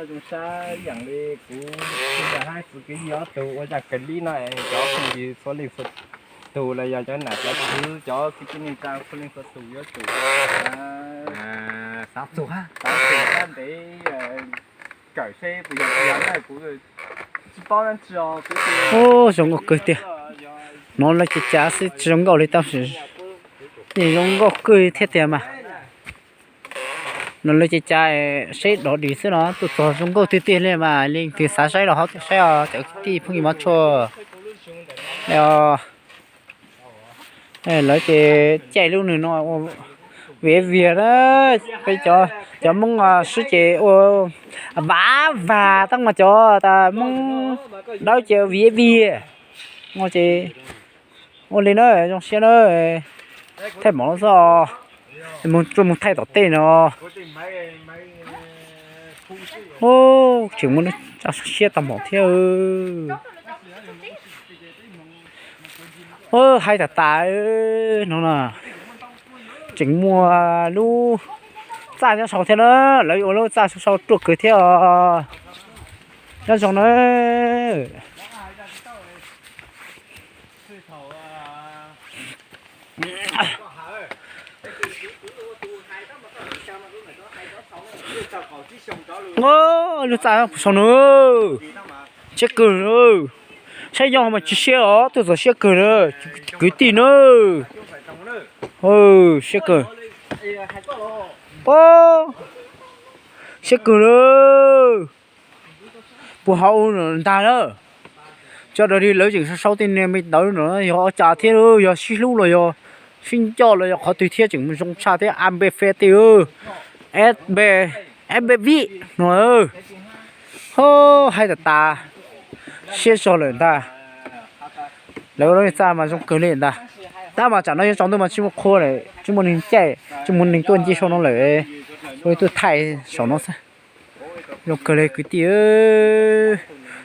Zoo sab ib yam li kuv, kuv yog hab txiv kwv yog ob tug ua yam kawg li no, cov phooj ywg txhua leej txhua tus los yog cov nam cov txwv, cov kwv tij neej tsa txhua leej txhua tus yuav tsum xav txug, xav txug sab ntev kawm seb puas yog tiag na, kuv tsis paub dab tsi os. Zoo nkauj kawg tiag. Hnov lawv cov cav xwb tsis zoo nkauj li tab sis yeej zoo nkauj kawg thiab tiag mas. Hnov lawv cov cav seb dov dig xwb no tuaj txog zoo nkauj tiag tiag li mas leej twg xav saib los ho tuaj saib os cov kwv tij phooj ywg mov tshua. Lawv ces caij lub nws no ua viav viag na, peb cov Hmoob sib ces ua vav vag tab mas cov tas Hmoob dawb ces viav viag. Ces ua li na, zoo siab na, thaij mov xwb, mus tsuas mus thaij tom tej no. Tseem muaj lub txaj siab tag npaum thiab. Haib tas tas no na. Tseem muaj lub txaj nyob sau thiab na, lawv ua lub txaj sau sau ruaj kawg thiab os. Nyob zoo na. Lub txaj puas sau na. Siab kawg na. Saib yog mas tsis siab os, tuaj txog siab kawg na. Kwv tij na. Siab kawg. Siab kawg na. Puag hauv ntag na. Cov dog dig lawv tseem sau sau tej niag me ntawv no yog ua cas thiab, yog sib hlub los yog sib ncoj los yog qhov twg thiab tseem zoo tshaj thiab, ab npe fe tej, ab npe vij no. Ho, haib tas tas, siab zog lawm ntag. Lawv ua lub txaj mas zoo kawg li ntag. Tab mas tsam no yuav tsaus ntuj mas tsis muaj qhua lawm, tsis muaj neeg caij, tsis muaj neeg tuaj nce saum no lawm. Ua tuaj thaij saum no xwb. Zoo kawg li kwv tij.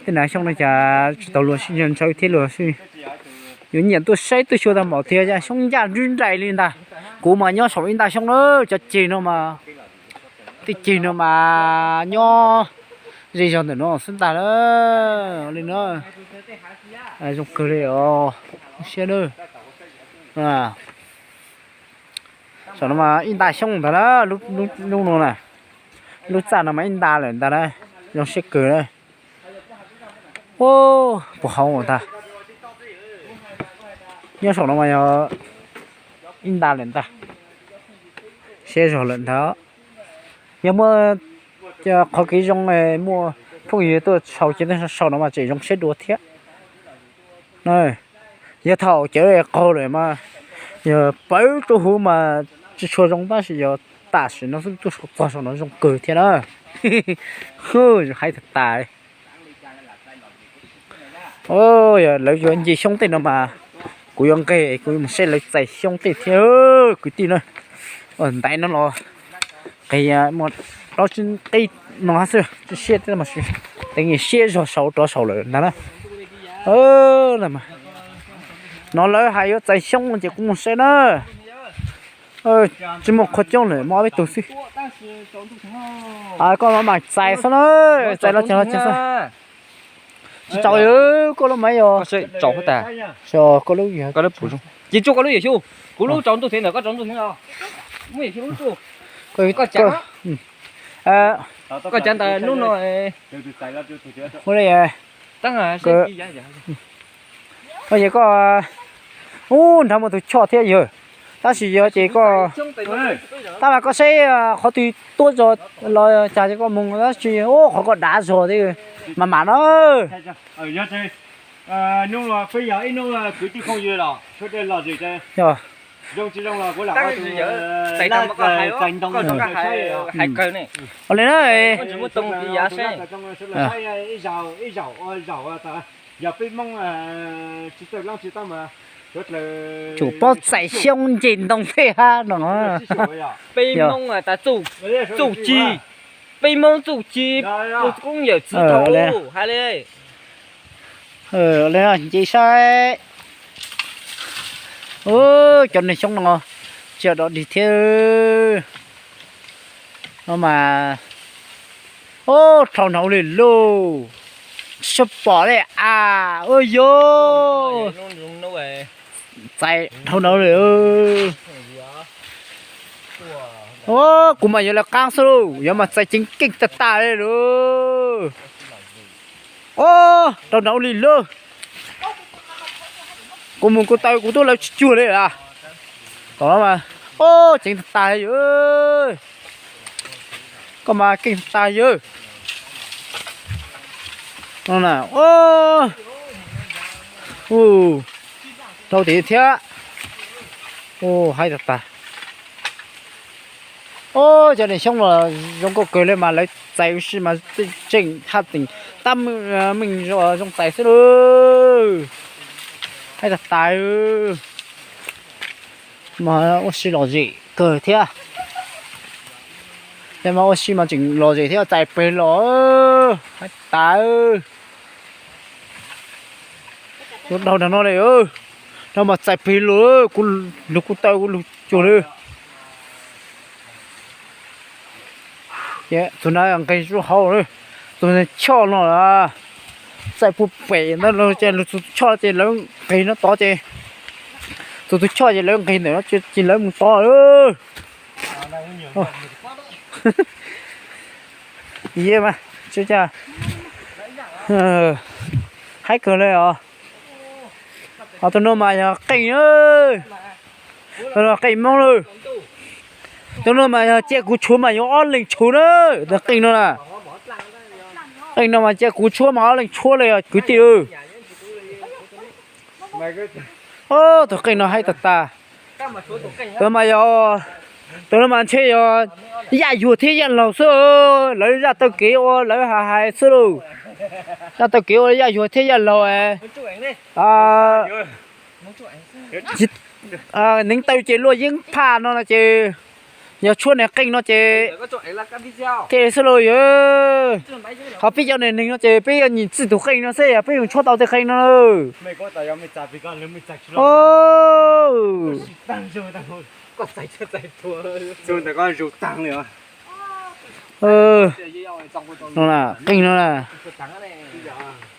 Tej nas xyoo no cas tsis tau luag sib ntshaw thiab luag sib yuav nyiam tuaj saib tuaj xyuas tag npaum tiag, xyoob ncaj nrib nraim li ntag. Kuv mas nyob saum ib nta xyoob na, cov ceg no mas, tej ceg no mas nyob zej zog ntawm no xwb ntag na. Li na, zoo kawg li os, siab na. Saum no mas ib nta xyoob ntag na, lub no na, lub txaj no mas ib nta lawm ntag na, zoo siab kawg na. Puag hauv ntag, nyob saum no mas yog ib nta lawm ntag, siab zog lawm ntag. Yog muaj qhov kev zoo, muaj phooj ywg tuaj saum ces tuaj saum no mas tseem zoo siab dua thiab. Yog thaum cawv qaug lawm mas yog pawv rau huv mas tsis tshua zoo tab sis yog tam sim no xwb tuaj saum txog saum no zoo kawg thiab na. Haib tas tas. Yog lawv yuav nce xyoob tej no mas kuv yuav nqes, kuv yuav mus saib lawv txais xyoob tej thiab kwv tij na. Ntaiv no los qis, muaj plaub tsib qib no hab xwb, tsis siab thiab mas, teev siab zog saud rov saud lawm ntag na. No lawv hais yuav txais xyoob ces kuv mus saib na. Tsis muaj qhua coob lawm, muaj ob peb tug xwb. Koj los mam txais xwb na, txais los ces los ces xwb. Tsis tsaus, koj lub maiv yog tsaus tas. Koj lub, ces tsuj koj lub yawm xyub, kuv lub tsaus ntuj thiab ntawm koj tsaus ntuj thiab no. Muab yawm xyub lub tsuj. Koj cav, koj cav ntawm hnub no. Ua li, koj, ub, nrad muaj tus choj thiab yawg, tab sis yog ces koj, tab mas koj saib qhov twg tuaj zog los cas ces koj mus, tab sis ub qhov koj dav zog thiab mas mam no. Hnub no peb yog ib hnub kwv tij phooj ywg los sawv daws lom zem, zoo tsis zoo los kuv lam ua tus txais ntoo rau sawv daws saib. Ua li na, ib zaug ib zaug ua zaum, yog peb Hmoob tsis txawj leej tsis tau mas tsum paub txais xyoob nce ntoo thiab hab no. Peb Hmoob tas txuj ci, peb Hmoob txuj ci, koob yawm txiv thaum ub hais li. Nce saib. Cov neeg xyoob no tsis yog dog dig thiab no mas, Dhau nraud li lauj, tsis pom li as, ua yog txais dhau nraud li. Kuv mas yuav lawv qaab xwb lauj, yuav mas txais ceev keej tag tag li lauj. Os, dhau nraud li lauj. Kuv mus kuv taw kuv tub lawv tsis cuag li as. Tom no mas, os, ceev tag tag li yawg. Koj mas keej tag tag yawg. Dhau tim thiab. Haib tag tag. Os, cov niag xyoob no zoo nkauj kawg li mas lawv txais ua si mas tseem haj tseem tab meeg zoo txais xwb lauj. Haib tag tag. Mas ua si lom zem kawg thiab. Ces mas ua si mas tseem lom zem thiab, txais pes los. Haib tas. Yuav dhau nraag no li, no mas txais pes los, kuv lug kuv taw kuv lug cuag li. Tus na nqeg zuj hauv, tus choj no txais puag pem ntawd los ces lug tus choj ces lawv nqeg no tod ces, tus tus choj ces lawv nqeg ntawm no ces lawv mus tod. Mas, haib kawg li os. Ho tus no mas yog qeej, tus no qeej Moob lawm. Tus no mas yog cia kuv tshuav mas yuav ob leeg tshuav na. Tus qeej no na, qeej no mas cia kuv tshuab mas ob leeg tshuab li os kwv tij. Tus qeej no haib tag tag. Tus mas yog, tus no mas ntshe yog yaj yuag thiab yaj laug xwb. Lawv zaj taw kev ua lawv hais hais xwb lauj. Zaj taw kev ua yaj yuag thiab yaj laug. Neev taw ces luaj yeeb phaj no no ces yog tshuab niag qeej no ces thiaj li xwb lauj yawg. Ho peb cov niag neeg no ces peb yuav nyim txij tus qeej no xwb, yog peb yuav tshuab tau tej qeej no. Qeej no na,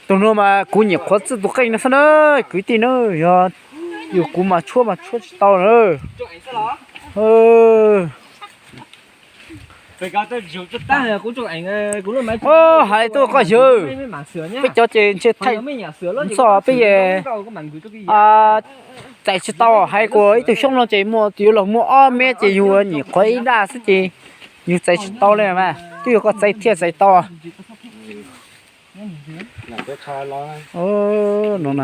tus no mas kuv nyim qhuav txij tus qeej no xwb na, kwv tij na, yog yus kuv mas tshuab mas tshuab tsis tau na. Hais tuaj koj yawg, peb cov ces ntshe thaij txog peb es txais tsis tau, hais kuas ib tug xyoob no ces muaj yuav luag muaj ob mev ces yus nyim qhuav ib daj xwb ces yus txais tsis tau li mas twb yog koj txais thiaj txais tau. No,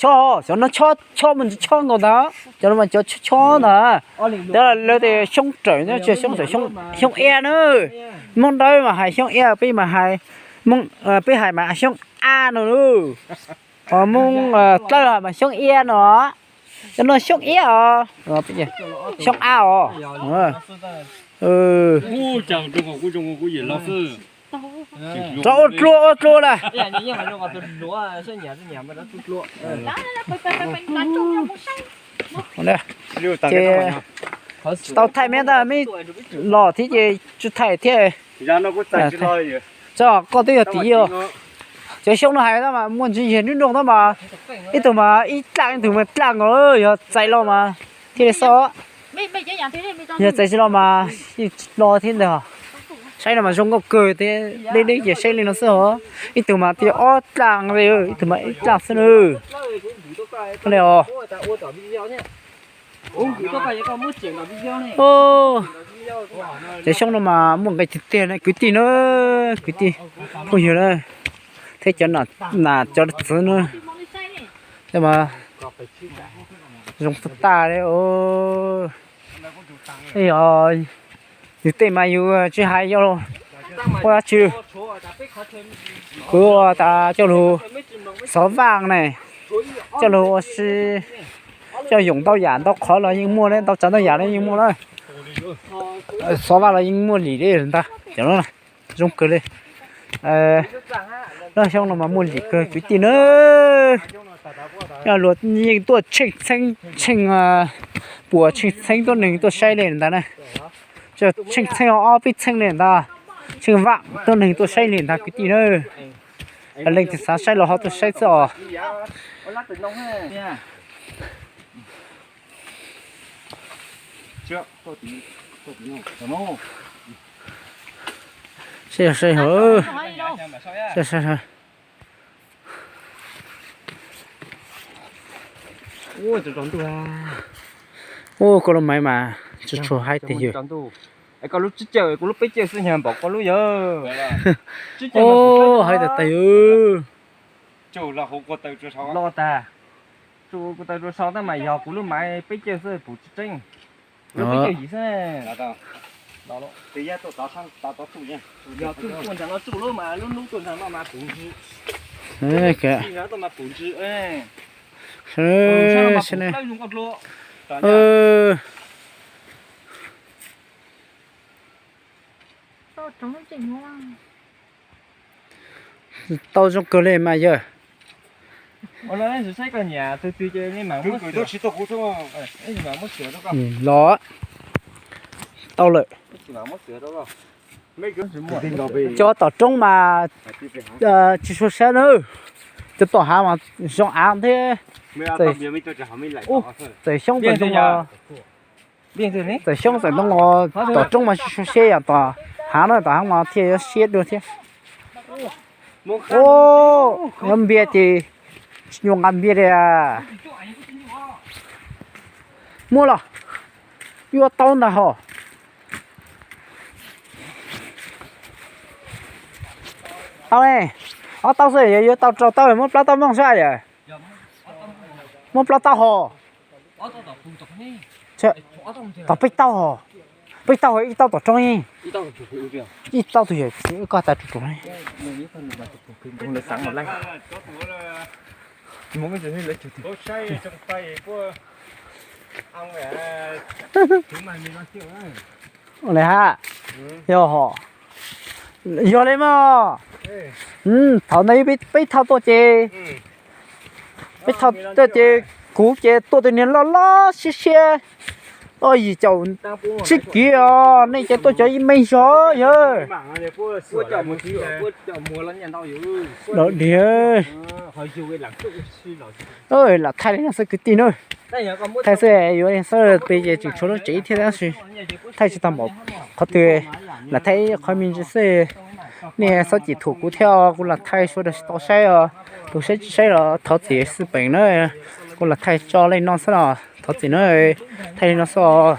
chob, xyov no chob, chob mas chob nkaus ntag, cov no mas cov chob chob ntag. Lawv tias xyoob rawm, xyoob rawm, xyoob iab na. Moob Dawb mas hais xyoob iab, peb mas hais, peb hais mas xyoob ab no. Ho Moob Dlawb mas xyoob iab no. Cov no xyoob iab os, xyoob ab os. Rov ua dlua ua dlua na. Ces tsis tau thaij meb ntag, meb los thiab ces tsis thaij thiab. Tso, koj twb yog tim os. Cov xyoob no hais tab mas muaj ntsis yag nub nrooj tab mas ib tug mas ib dlaaj ib tug mas dlaaj nkaus, yog txais los mas thiaj li xwb. Yog txais tsis los mas yeej tsis los thiab ntag. Saib no mas zoo nkauj kawg thiab, deb deb ces saib li no xwb os. Ib tug mas thiaj ob dlaaj li, ib tug mas ib dlaaj xwb na. Li os. Cov xyoob no mas muaj nqe tiag tiag na kwv tij na, kwv tij phooj ywg na, thiab cov nam cov txwv na. Mas zoo tag tag li os. Yus tej mas yus tsis hais yog ua dab tsi. Kuv ua tas coj lug xov vaj ne, coj lug ua si, coj yoom ntau yam ntau qhov los yeej muaj, ntau tsav ntau yam los yeej muaj na. Xov vaj los yeej muaj lim li ntag cov no. Zoo kawg li. Lub xyoob no mas muaj lim kawg kwv tij na. Luag yeej tuaj tsheej txheeb tsheej puas tsheej txheeb tuab neeg tuaj saib li ntag na. Tsheej txheej ob peb txheej li ntag, tsheej vam tuaj neeg tuaj saib li ntag kwv tij na. Leej twg xav saib los ho tuaj saib xwb os. Saib, saib, saib, saib. Ua koj lub maiv mas tsis tshua haib tiag yog. Koj lub tsib caug, kuv lub peb caug xwb nyag npaum koj lub yog. Haib tas tas yog. Los tag, tsuj kuv taw rua so tab mas yog kuv lub maiv peb caug xwb, puv tsis tseeb. Lub peb caug yim xwb. Yog tuaj ntawm no tsuj lub mas lub hnub tuaj ntawm no mas puv ntsis. Tuaj mas puv ntsis. Tau zoo kawg li mas yawg. Los tau lawm. Cov tom roob mas tsis sua siab na. Cov tom hav mas zoo av thiab. Txawm xyoob txawm ntoo los, txawm xyoob txawm ntoo los tom roob mas tsis sua siab yam tom hav na, tom hav mas thiaj yuav siab dua thiab. Ub, yuav npias ces tsis nyuam nqa npias li. Muaj los, yuav tau ntag hos. Tau ne, ob tauj xwb yuav tau rau tauj, muab plaub tauj mooj xwb yom. Muab plaub tauj hos. Tom peb tauj hos, peb tauj hos ib tauj tom roob. Ib tauj tus yawm txiv wb koj tas tus tus. Ua li hab, yog hos, yog li mas. Thaum ntawd peb thauj tuaj ces, peb thauj tuaj ces kuv ces tuaj tus niag loj loj siab siab, ob yim caum tsib kiv os, nej ces tuaj cov ib me zog yog. Dawm dig, lam thaij li no xwb kwv tij na. Thaij xwb yuav xwb peb ces tseem tshuav lub tsev thiab tab sis thaij tsis tau npaum qhov twg, lam thaij ib qhov me ntsis xwb. Nej txhob cim thum kuv thiab, kuv lam thaij sawv daws tau saib os. Tus saib tsis saib los thov txim xwb peem na. Kuv lam thaij tso li no xwb los thov txim na. Thaij li no xwb os.